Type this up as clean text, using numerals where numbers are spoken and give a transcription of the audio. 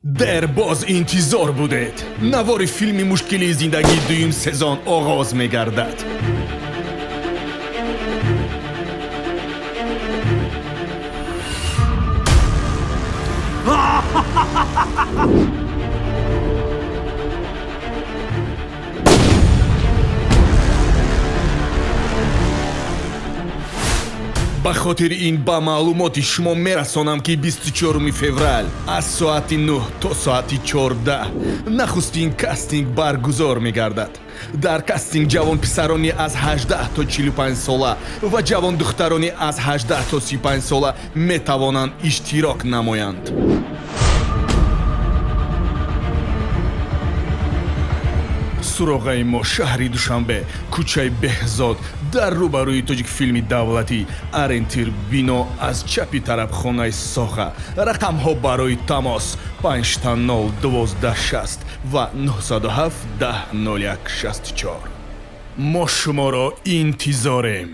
Дер боз интизор будед. Навори филми «Мушкилии зиндагӣ» дуюм сезон оғоз мегардад. Ба хотири ин ба маълумоти шумо мерасонам, ки 24 феврал аз соати 9 то соати 14 нахустин кастинг баргузор мегардад. Дар кастинг ҷавонписарони аз 18 то 45 сола ва ҷавондухтарони аз 18 то 35 сола метавонанд иштирок намоянд. Суроғаи мо: шаҳри Душанбе, кӯчаи Беҳзод, дар рӯбарӯи Тоҷикфилми давлатӣ, ориентир: бино аз чапи тарабхонаи Соха. Рақамҳо барои тамос: 5 0 12 60 ва 907 10 01 64. Мо шуморо интизорем.